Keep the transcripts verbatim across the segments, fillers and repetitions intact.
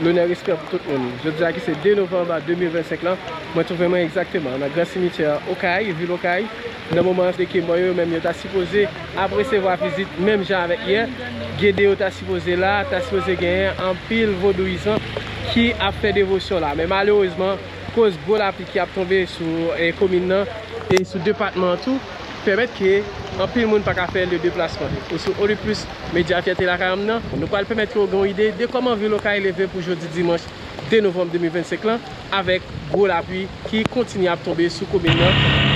Lonè, respè pou tout moun. Jodi a ki se de novanm de mil vennsenk lan, mwen twouve mwen egzakteman nan gran simityè Okay, vil Okay. Nan moman an, de ke mò yo, yo menm yo ta sipoze ap resevwa vizit menm jan avèk yè. Gen de yo ta sipoze la, ta sipoze genyen anpil vodouyizan ki ap fè devosyon la. Men malerezman, koz gwo lapli ki ap tonbe sou, eh, komin nan e sou depatman an tou, pèmèt ke anpil moun pa ka fè le deplasman. E sou Olympus Media Fyète Lakay Anm nan, nou pral pèmèt ke w gen yon ide de kòman vil Okay leve pou jodi dimanch de novanm de mil vennsenk lan, avèk gwo lapli ki kontinye ap tonbe sou komin nan.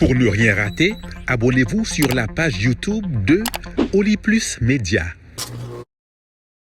Pour ne rien rater, abonnez-vous sur la page YouTube de Oli Plus Média.